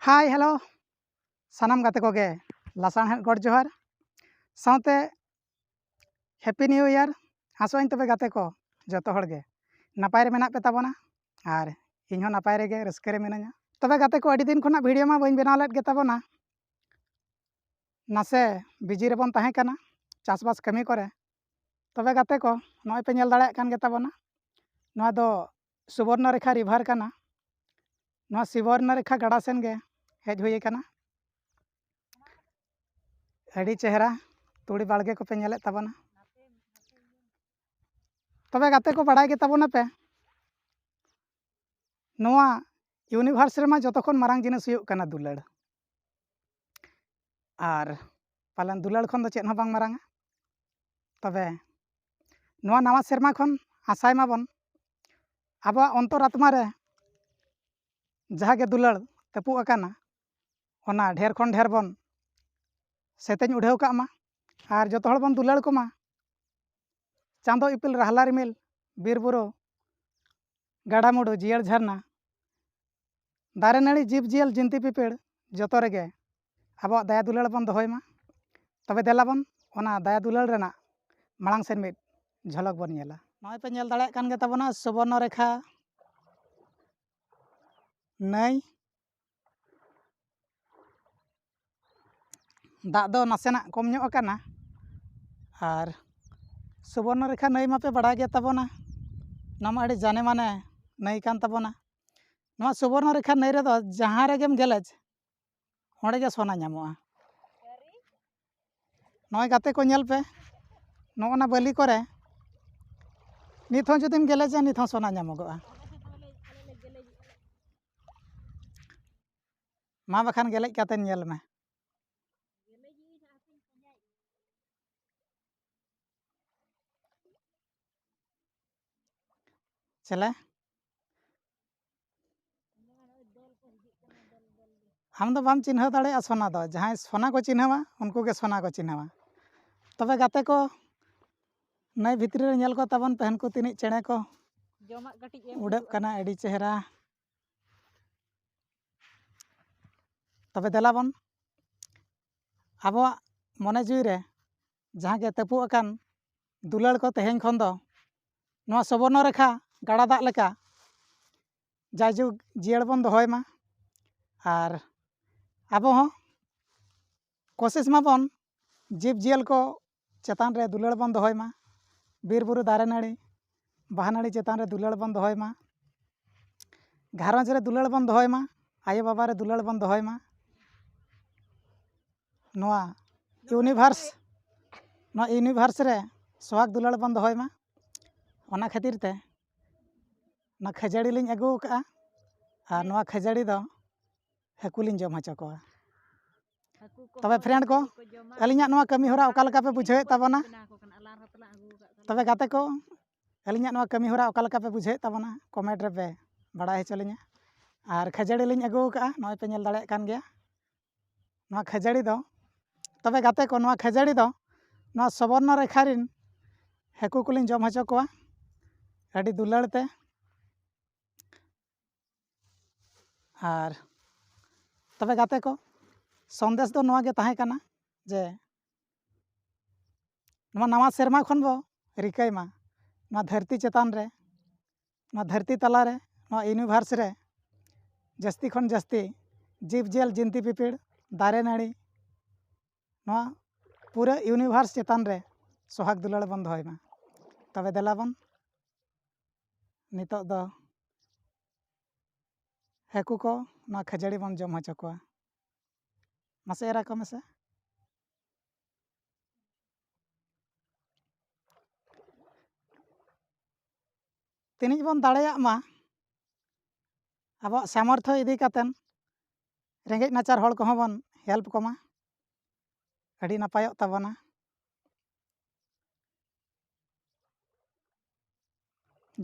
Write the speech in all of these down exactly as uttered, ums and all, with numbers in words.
ᱦᱟᱭ, hello, ᱥᱟᱱᱟᱢ ᱜᱟᱛᱮ ᱠᱚᱜᱮ ᱞᱟᱥᱟᱲᱦᱮᱫ ᱜᱚᱰ ᱡᱚᱦᱟᱨ, ᱥᱟᱶᱛᱮ ᱦᱮᱯᱤ ᱱᱤᱭᱩ ᱤᱭᱟᱨ᱾ ᱟᱥᱚᱜ ᱟᱹᱧ ᱛᱚᱵᱮ ᱜᱟᱛᱮ ᱠᱚ ᱡᱚᱛᱚ ᱦᱚᱲ ᱜᱮ ᱱᱟᱯᱟᱭ ᱨᱮ ᱢᱮᱱᱟᱜ ᱯᱮ ᱛᱟᱵᱚᱱᱟ, ᱟᱨ ᱤᱧ ᱦᱚᱸ ᱱᱟᱯᱟᱭ ᱨᱮᱜᱮ ᱨᱟᱹᱥᱠᱟᱹ ᱨᱮ ᱢᱤᱱᱟᱹᱧᱟ᱾ ᱛᱚᱵᱮ ᱜᱟᱛᱮ ᱠᱚ, ᱟᱹᱰᱤ ᱫᱤᱱ ᱠᱷᱚᱱᱟᱜ ᱵᱷᱤᱰᱤᱭᱳ ᱢᱟ ᱵᱟᱹᱧ ᱵᱮᱱᱟᱣ ᱞᱮᱫ ᱜᱮ ᱛᱟᱵᱚᱱᱟ, ᱱᱟᱥᱮ ᱵᱤᱡᱤ ᱨᱮᱵᱚᱱ ᱛᱟᱦᱮᱸ ᱠᱟᱱᱟ ᱪᱟᱥᱵᱟᱥ ᱠᱟᱹᱢᱤ ᱠᱚᱨᱮ᱾ ᱛᱚᱵᱮ ᱜᱟᱛᱮ ᱠᱚ, ᱱᱚᱜᱼᱚᱭ ᱯᱮ ᱧᱮᱞ ᱫᱟᱲᱮᱭᱟᱜ ᱠᱟᱱ ᱜᱮ ᱛᱟᱵᱚᱱᱟ, ᱱᱚᱣᱟ ᱫᱚ ᱥᱩᱵᱚᱨᱱᱚ ᱨᱮᱠᱷᱟ ᱨᱤᱵᱷᱟᱨ ᱠᱟᱱᱟ᱾ ᱱᱚᱣᱟ ᱥᱩᱵᱚᱨᱱᱚ ᱨᱮᱠᱷᱟ ᱜᱟᱰᱟ ᱥᱮᱱ ᱜᱮ ᱦᱮᱡ ᱦᱩᱭ ᱟᱠᱟᱱᱟ᱾ ᱟᱹᱰᱤ ᱪᱮᱦᱨᱟ ᱛᱩᱲᱤ ᱵᱟᱲᱜᱮ ᱠᱚᱯᱮ ᱧᱮᱞᱮᱫ ᱛᱟᱵᱚᱱᱟ᱾ ᱛᱚᱵᱮ ᱜᱟᱛᱮ ᱠᱚ, ᱵᱟᱲᱟᱭ ᱜᱮ ᱛᱟᱵᱚᱱᱟ ᱯᱮ, ᱱᱚᱣᱟ ᱤᱭᱩᱱᱤᱵᱷᱟᱨᱥ ᱨᱮᱢᱟ ᱡᱚᱛᱚ ᱠᱷᱚᱱ ᱢᱟᱨᱟᱝ ᱡᱤᱱᱤᱥ ᱦᱩᱭᱩᱜ ᱠᱟᱱᱟ ᱫᱩᱞᱟᱹᱲ᱾ ᱟᱨ ᱯᱟᱞᱮᱱ ᱫᱩᱞᱟᱹᱲ ᱠᱷᱚᱱ ᱫᱚ ᱪᱮᱫ ᱦᱚᱸ ᱵᱟᱝ ᱢᱟᱨᱟᱝᱟ᱾ ᱛᱚᱵᱮ ᱱᱚᱣᱟ ᱱᱟᱣᱟ ᱥᱮᱨᱢᱟ ᱠᱷᱚᱱ ᱟᱥᱟᱭ ᱢᱟᱵᱚᱱ, ᱟᱵᱚᱣᱟᱜ ᱚᱱᱛᱚᱨ ᱟᱛᱢᱟ ᱨᱮ ᱡᱟᱦᱟᱸ ᱜᱮ ᱫᱩᱞᱟᱹᱲ ᱛᱟᱹᱯᱩᱜ ᱟᱠᱟᱱᱟ, ᱚᱱᱟ ᱰᱷᱮᱨ ᱠᱷᱚᱱ ᱰᱷᱮᱨ ᱵᱚᱱ ᱥᱮᱛᱮᱧ ᱩᱰᱷᱟᱹᱣ ᱠᱟᱜ ᱢᱟ ᱟᱨ ᱡᱚᱛᱚ ᱦᱚᱲ ᱵᱚᱱ ᱫᱩᱞᱟᱹᱲ ᱠᱚᱢᱟ᱾ ᱪᱟᱸᱫᱚ ᱤᱯᱤᱞ, ᱨᱟᱦᱞᱟ ᱨᱤᱢᱤᱞ, ᱵᱤᱨ ᱵᱩᱨᱩ, ᱜᱟᱰᱟ ᱢᱩᱰᱩ, ᱡᱤᱭᱟᱹᱲ ᱡᱷᱟᱨᱱᱟ, ᱫᱟᱨᱮ ᱱᱟᱹᱲᱤ, ᱡᱤᱵᱽ ᱡᱤᱭᱟᱹᱞ, ᱡᱤᱱᱛᱤ ᱯᱤᱯᱤᱲ, ᱡᱚᱛᱚ ᱨᱮᱜᱮ ᱟᱵᱚᱣᱟᱜ ᱫᱟᱭᱟ ᱫᱩᱞᱟᱹᱲ ᱵᱚᱱ ᱫᱚᱦᱚᱭ ᱢᱟ᱾ ᱛᱚᱵᱮ ᱫᱮᱞᱟ ᱵᱚᱱ ᱚᱱᱟ ᱫᱟᱭᱟ ᱫᱩᱞᱟᱹᱲ ᱨᱮᱱᱟᱜ ᱢᱟᱲᱟᱝ ᱥᱮᱱ ᱢᱤᱫ ᱡᱷᱚᱞᱚᱠ ᱵᱚᱱ ᱧᱮᱞᱟ᱾ ᱱᱚᱜᱼᱚᱭ ᱯᱮ ᱧᱮᱞ ᱫᱟᱲᱮᱭᱟᱜ ᱠᱟᱱ ᱜᱮ ᱛᱟᱵᱚᱱᱟ ᱥᱩᱵᱚᱨᱱᱚ ᱨᱮᱠᱷᱟ ᱱᱟᱹᱭ᱾ ᱫᱟᱜ ᱫᱚ ᱱᱟᱥᱮᱱᱟᱜ ᱠᱚᱢ ᱧᱚᱜ ᱟᱠᱟᱱᱟ᱾ ᱟᱨ ᱥᱩᱵᱚᱨᱱᱚ ᱨᱮᱠᱷᱟ ᱱᱟᱹᱭ ᱢᱟᱯᱮ ᱵᱟᱲᱟᱭ ᱜᱮ ᱛᱟᱵᱚᱱᱟ, ᱱᱚᱣᱟ ᱢᱟ ᱟᱹᱰᱤ ᱡᱟᱱᱮ ᱢᱟᱱᱮ ᱱᱟᱹᱭ ᱠᱟᱱ ᱛᱟᱵᱚᱱᱟ᱾ ᱱᱚᱣᱟ ᱥᱩᱵᱚᱨᱱᱚ ᱨᱮᱠᱷᱟ ᱱᱟᱹᱭ ᱨᱮᱫᱚ ᱡᱟᱦᱟᱸ ᱨᱮᱜᱮᱢ ᱜᱮᱞᱮᱡ, ᱚᱸᱰᱮ ᱜᱮ ᱥᱚᱱᱟ ᱧᱟᱢᱚᱜᱼᱟ᱾ ᱱᱚᱜᱼᱚᱭ ᱜᱟᱛᱮ ᱠᱚ, ᱧᱮᱞ ᱯᱮ, ᱱᱚᱜᱼᱚ ᱱᱟ ᱵᱟᱹᱞᱤ ᱠᱚᱨᱮ ᱱᱤᱛ ᱦᱚᱸ ᱡᱩᱫᱤᱢ ᱜᱮᱞᱮᱡᱟ, ᱱᱤᱛ ᱦᱚᱸ ᱥᱚᱱᱟ ᱧᱟᱢᱚᱜᱚᱜᱼᱟ᱾ ᱢᱟ ᱵᱟᱠᱷᱟᱱ ᱜᱮᱞᱮᱡ ᱠᱟᱛᱮ ᱧᱮᱞ ᱢᱮ᱾ ᱪᱮᱞᱮ? ᱟᱢ ᱫᱚ ᱵᱟᱢ ᱪᱤᱱᱦᱟᱹᱣ ᱫᱟᱲᱮᱭᱟᱜᱼᱟ ᱥᱚᱱᱟ ᱫᱚ᱾ ᱡᱟᱦᱟᱸᱭ ᱥᱚᱱᱟ ᱠᱚ ᱪᱤᱱᱦᱟᱹᱣᱟ, ᱩᱱᱠᱩ ᱜᱮ ᱥᱚᱱᱟ ᱠᱚ ᱪᱤᱱᱦᱟᱹᱣᱟ᱾ ᱛᱚᱵᱮ ᱜᱟᱛᱮ ᱠᱚ, ᱱᱟᱹᱭ ᱵᱷᱤᱛᱨᱤ ᱨᱮ ᱧᱮᱞ ᱠᱚ ᱛᱟᱵᱚᱱ ᱯᱮ, ᱦᱟᱹᱱᱠᱩ ᱛᱤᱱᱟᱹᱜ ᱪᱮᱬᱮ ᱠᱚ ᱡᱚᱢᱟᱜ ᱠᱟᱹᱴᱤᱡ ᱮᱢ ᱩᱰᱟᱹᱜ ᱦᱩᱭᱩᱜᱼᱟ᱾ ᱠᱟᱱᱟ, ᱟᱹᱰᱤ ᱪᱮᱦᱨᱟ᱾ ᱛᱚᱵᱮ ᱫᱮᱞᱟ ᱵᱚᱱ ᱟᱵᱚᱣᱟᱜ ᱢᱚᱱᱮ ᱡᱤᱣᱤ ᱨᱮ ᱡᱟᱦᱟᱸ ᱜᱮ ᱛᱟᱹᱯᱩᱜ ᱟᱠᱟᱱ ᱫᱩᱞᱟᱹᱲ ᱠᱚ ᱛᱮᱦᱮᱧ ᱠᱷᱚᱱ ᱫᱚ ᱱᱚᱣᱟ ᱥᱚᱵᱚᱨᱱᱚ ᱨᱮᱠᱷᱟ ᱜᱟᱰᱟ ᱫᱟᱜ ᱞᱮᱠᱟ ᱡᱟᱭᱡᱩᱜᱽ ᱡᱤᱭᱟᱹᱲ ᱵᱚᱱ ᱫᱚᱦᱚᱭ ᱢᱟ᱾ ᱟᱨ ᱟᱵᱚ ᱦᱚᱸ ᱠᱳᱥᱤᱥ ᱢᱟᱵᱚᱱ ᱡᱤᱵᱽ ᱡᱤᱭᱟᱹᱞ ᱠᱚ ᱪᱮᱛᱟᱱ ᱨᱮ ᱫᱩᱞᱟᱹᱲ ᱵᱚᱱ ᱫᱚᱦᱚᱭ ᱢᱟ, ᱵᱤᱨ ᱵᱩᱨᱩ ᱫᱟᱨᱮ ᱱᱟᱹᱲᱤ ᱵᱟᱦᱟ ᱱᱟᱹᱲᱤ ᱪᱮᱛᱟᱱ ᱨᱮ ᱫᱩᱞᱟᱹᱲ ᱵᱚᱱ ᱫᱚᱦᱚᱭ ᱢᱟ, ᱜᱷᱟᱨᱚᱸᱡᱽ ᱨᱮ ᱫᱩᱞᱟᱹᱲ ᱵᱚᱱ ᱫᱚᱦᱚᱭ ᱢᱟ, ᱟᱭᱳ ᱵᱟᱵᱟ ᱨᱮ ᱫᱩᱞᱟᱹᱲ ᱵᱚᱱ ᱫᱚᱦᱚᱭ ᱢᱟ᱾ ᱱᱚᱣᱟ ᱤᱭᱩᱱᱤᱵᱷᱟᱨᱥ ᱱᱚᱣᱟ ᱤᱭᱩᱱᱤᱵᱷᱟᱨᱥ ᱨᱮ ᱥᱚᱦᱟᱜᱽ ᱫᱩᱞᱟᱹᱲ ᱵᱚᱱ ᱫᱚᱦᱚᱭ ᱢᱟ᱾ ᱚᱱᱟ ᱠᱷᱟᱹᱛᱤᱨ ᱛᱮ ᱱᱚᱣᱟ ᱠᱷᱟᱹᱡᱟᱹᱲᱤ ᱞᱤᱧ ᱟᱹᱜᱩ ᱟᱠᱟᱫᱼᱟ᱾ ᱟᱨ ᱱᱚᱣᱟ ᱠᱷᱟᱹᱡᱟᱹᱲᱤ ᱫᱚ ᱦᱟᱹᱠᱩ ᱞᱤᱧ ᱡᱚᱢ ᱦᱚᱪᱚ ᱠᱚᱣᱟ᱾ ᱛᱚᱵᱮ ᱯᱷᱨᱮᱱᱰ ᱠᱚ, ᱟᱹᱞᱤᱧᱟᱜ ᱱᱚᱣᱟ ᱠᱟᱹᱢᱤ ᱦᱚᱨᱟ ᱚᱠᱟ ᱞᱮᱠᱟ ᱯᱮ ᱵᱩᱡᱷᱟᱹᱣᱮᱫ ᱛᱟᱵᱚᱱᱟ? ᱛᱚᱵᱮ ᱜᱟᱛᱮ ᱠᱚ, ᱟᱹᱞᱤᱧᱟᱜ ᱱᱚᱣᱟ ᱠᱟᱹᱢᱤ ᱦᱚᱨᱟ ᱚᱠᱟ ᱞᱮᱠᱟ ᱯᱮ ᱵᱩᱡᱷᱟᱹᱣᱮᱫ ᱛᱟᱵᱚᱱᱟ, ᱠᱚᱢᱮᱱᱴ ᱨᱮᱯᱮ ᱵᱟᱲᱟᱭ ᱦᱚᱪᱚ ᱞᱤᱧᱟ᱾ ᱟᱨ ᱠᱷᱟᱹᱡᱟᱹᱲᱤ ᱞᱤᱧ ᱟᱹᱜᱩ ᱟᱠᱟᱫᱼᱟ, ᱱᱚᱜᱼᱚᱭ ᱯᱮ ᱧᱮᱞ ᱫᱟᱲᱮᱭᱟᱜ ᱠᱟᱱ ᱜᱮᱭᱟ᱾ ᱱᱚᱣᱟ ᱠᱷᱟᱹᱡᱟᱹᱲᱤ ᱫᱚ, ᱛᱚᱵᱮ ᱜᱟᱛᱮ ᱠᱚ, ᱱᱚᱣᱟ ᱠᱷᱟᱹᱡᱟᱹᱲᱤ ᱫᱚ ᱱᱚᱣᱟ ᱥᱚᱵᱚᱨᱱᱚ ᱨᱮᱠᱷᱟ ᱨᱮᱱ ᱦᱟᱹᱠᱩ ᱠᱚᱞᱤᱧ ᱡᱚᱢ ᱦᱚᱪᱚ ᱠᱚᱣᱟ ᱟᱹᱰᱤ ᱫᱩᱞᱟᱹᱲ ᱛᱮ᱾ ᱟᱨ ᱛᱚᱵᱮ ᱜᱟᱛᱮ ᱠᱚ, ᱥᱚᱱᱫᱮᱥ ᱫᱚ ᱱᱚᱣᱟ ᱜᱮ ᱛᱟᱦᱮᱸ ᱠᱟᱱᱟ ᱡᱮ ᱱᱚᱣᱟ ᱱᱟᱣᱟ ᱥᱮᱨᱢᱟ ᱠᱷᱚᱱ ᱵᱚ ᱨᱤᱠᱟᱹᱭ ᱢᱟ, ᱱᱚᱣᱟ ᱫᱷᱟᱹᱨᱛᱤ ᱪᱮᱛᱟᱱ ᱨᱮ, ᱱᱚᱣᱟ ᱫᱷᱟᱹᱨᱛᱤ ᱛᱟᱞᱟ ᱨᱮ, ᱱᱚᱣᱟ ᱤᱭᱩᱱᱤᱵᱷᱟᱨᱥ ᱨᱮ ᱡᱟᱹᱥᱛᱤ ᱠᱷᱚᱱ ᱡᱟᱹᱥᱛᱤ ᱡᱤᱵᱽ ᱡᱤᱭᱟᱹᱞ, ᱡᱤᱱᱛᱤ ᱯᱤᱯᱤᱲ, ᱫᱟᱨᱮ ᱱᱟᱹᱲᱤ, ᱱᱚᱣᱟ ᱯᱩᱨᱟᱹ ᱤᱭᱩᱱᱤᱵᱷᱟᱨᱥ ᱪᱮᱛᱟᱱ ᱨᱮ ᱥᱚᱦᱟᱜᱽ ᱫᱩᱞᱟᱹᱲ ᱵᱚᱱ ᱫᱚᱦᱚᱭ ᱢᱟ᱾ ᱛᱚᱵᱮ ᱫᱮᱞᱟ ᱵᱚᱱ ᱱᱤᱛᱚᱜ ᱫᱚ ᱦᱟᱹᱠᱩ ᱠᱚ ᱱᱚᱣᱟ ᱠᱷᱟᱹᱡᱟᱹᱲᱤ ᱵᱚᱱ ᱡᱚᱢ ᱦᱚᱪᱚ ᱠᱚᱣᱟ᱾ ᱢᱟᱥᱮ ᱮᱨᱟ ᱠᱚ ᱢᱮᱥᱮ᱾ ᱛᱤᱱᱟᱹᱜ ᱵᱚᱱ ᱫᱟᱲᱮᱭᱟᱜ ᱢᱟ, ᱟᱵᱚᱣᱟᱜ ᱥᱟᱢᱚᱨᱛᱷᱚ ᱤᱫᱤ ᱠᱟᱛᱮᱱ ᱨᱮᱸᱜᱮᱡ ᱱᱟᱪᱟᱨ ᱦᱚᱲ ᱠᱚᱦᱚᱸ ᱵᱚᱱ ᱦᱮᱞᱯ ᱠᱚᱢᱟ, ᱟᱹᱰᱤ ᱱᱟᱯᱟᱭᱚᱜ ᱛᱟᱵᱚᱱᱟ᱾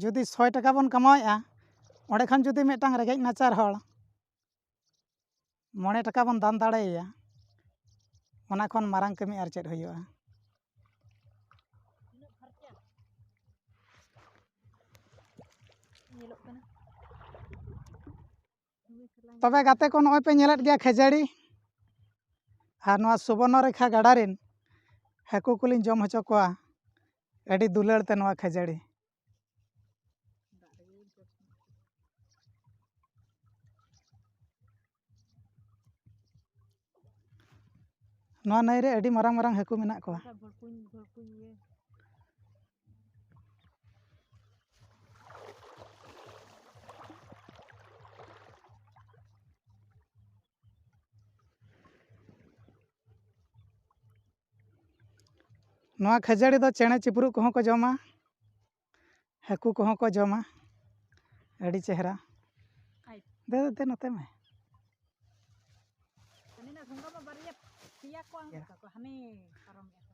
ᱡᱩᱫᱤ ᱥᱚᱭ ᱴᱟᱠᱟ ᱵᱚᱱ ᱠᱟᱢᱟᱣᱮᱫᱼᱟ, ᱚᱸᱰᱮ ᱠᱷᱚᱱ ᱡᱩᱫᱤ ᱢᱤᱫᱴᱟᱝ ᱨᱮᱸᱜᱮᱡ ᱱᱟᱪᱟᱨ ᱦᱚᱲ ᱢᱚᱬᱮ ᱴᱟᱠᱟ ᱵᱚᱱ ᱫᱟᱱ ᱫᱟᱲᱮᱭᱟᱭᱟ, ᱚᱱᱟ ᱠᱷᱚᱱ ᱢᱟᱨᱟᱝ ᱠᱟᱹᱢᱤ ᱟᱨ ᱪᱮᱫ ᱦᱩᱭᱩᱜᱼᱟ? ᱧᱮᱞᱚᱜ ᱠᱟᱱᱟ᱾ ᱛᱚᱵᱮ ᱜᱟᱛᱮ ᱠᱚ, ᱱᱚᱜᱼᱚᱭ ᱯᱮ ᱧᱮᱞᱮᱫ ᱜᱮᱭᱟ ᱠᱷᱟᱹᱡᱟᱹᱲᱤ, ᱟᱨ ᱱᱚᱣᱟ ᱥᱩᱵᱚᱨᱱᱚ ᱨᱮᱠᱷᱟ ᱜᱟᱰᱟ ᱨᱮᱱ ᱦᱟᱹᱠᱩ ᱠᱚᱞᱤᱧ ᱡᱚᱢ ᱦᱚᱪᱚ ᱠᱚᱣᱟ ᱟᱹᱰᱤ ᱫᱩᱞᱟᱹᱲ ᱛᱮ ᱱᱚᱣᱟ ᱠᱷᱟᱹᱡᱟᱹᱲᱤ᱾ ᱱᱚᱣᱟ ᱱᱟᱹᱭ ᱨᱮ ᱟᱹᱰᱤ ᱢᱟᱨᱟᱝ ᱢᱟᱨᱟᱝ ᱦᱟᱹᱠᱩ ᱢᱮᱱᱟᱜ ᱠᱚᱣᱟ᱾ ᱱᱚᱣᱟ ᱠᱷᱟᱹᱡᱟᱹᱲᱤ ᱫᱚ ᱪᱮᱬᱮ ᱪᱤᱯᱨᱩᱫ ᱠᱚᱦᱚᱸ ᱠᱚ ᱡᱚᱢᱟ, ᱦᱟᱹᱠᱩ ᱠᱚᱦᱚᱸ ᱠᱚ ᱡᱚᱢᱟ᱾ ᱟᱹᱰᱤ ᱪᱮᱦᱨᱟ᱾ ᱟᱭ᱾ ᱫᱮ, ᱫᱮ, ᱱᱚᱛᱮ ᱢᱮ᱾ ᱦᱟᱹᱱᱤ ᱱᱟ ᱰᱷᱚᱸᱜᱟ ᱢᱟ ᱵᱟᱨᱭᱟ ᱯᱮᱭᱟ ᱠᱚ ᱟᱬᱜᱚ ᱠᱟᱠᱚ, ᱦᱟᱹᱱᱤ ᱯᱟᱨᱚᱢᱮᱜᱼᱟ ᱠᱚ᱾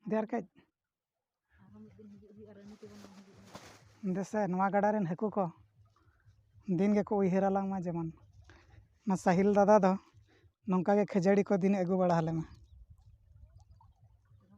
ᱫᱮ ᱟᱨ ᱠᱟᱹᱡ᱾ ᱟᱨᱦᱚᱸ ᱢᱤᱫ ᱫᱤᱱ ᱦᱤᱡᱩᱜ ᱦᱩᱭᱩᱜᱼᱟ, ᱨᱟᱹᱱᱤ ᱛᱮᱵᱚᱱ ᱦᱤᱡᱩᱜᱼᱟ᱾ ᱫᱮᱥᱮ, ᱱᱚᱣᱟ ᱜᱟᱰᱟ ᱨᱮᱱ ᱦᱟᱹᱠᱩ ᱠᱚ ᱫᱤᱱ ᱜᱮᱠᱚ ᱩᱭᱦᱟᱹᱨ ᱟᱞᱟᱝ ᱢᱟ, ᱡᱮᱢᱚᱱ ᱚᱱᱟ ᱥᱟᱦᱤᱞ ᱫᱟᱫᱟ ᱫᱚ ᱱᱚᱝᱠᱟ ᱜᱮ ᱠᱷᱟᱹᱡᱟᱹᱲᱤ ᱠᱚ ᱫᱤᱱᱮ ᱟᱹᱜᱩ ᱵᱟᱲᱟ ᱟᱞᱮ ᱢᱟ᱾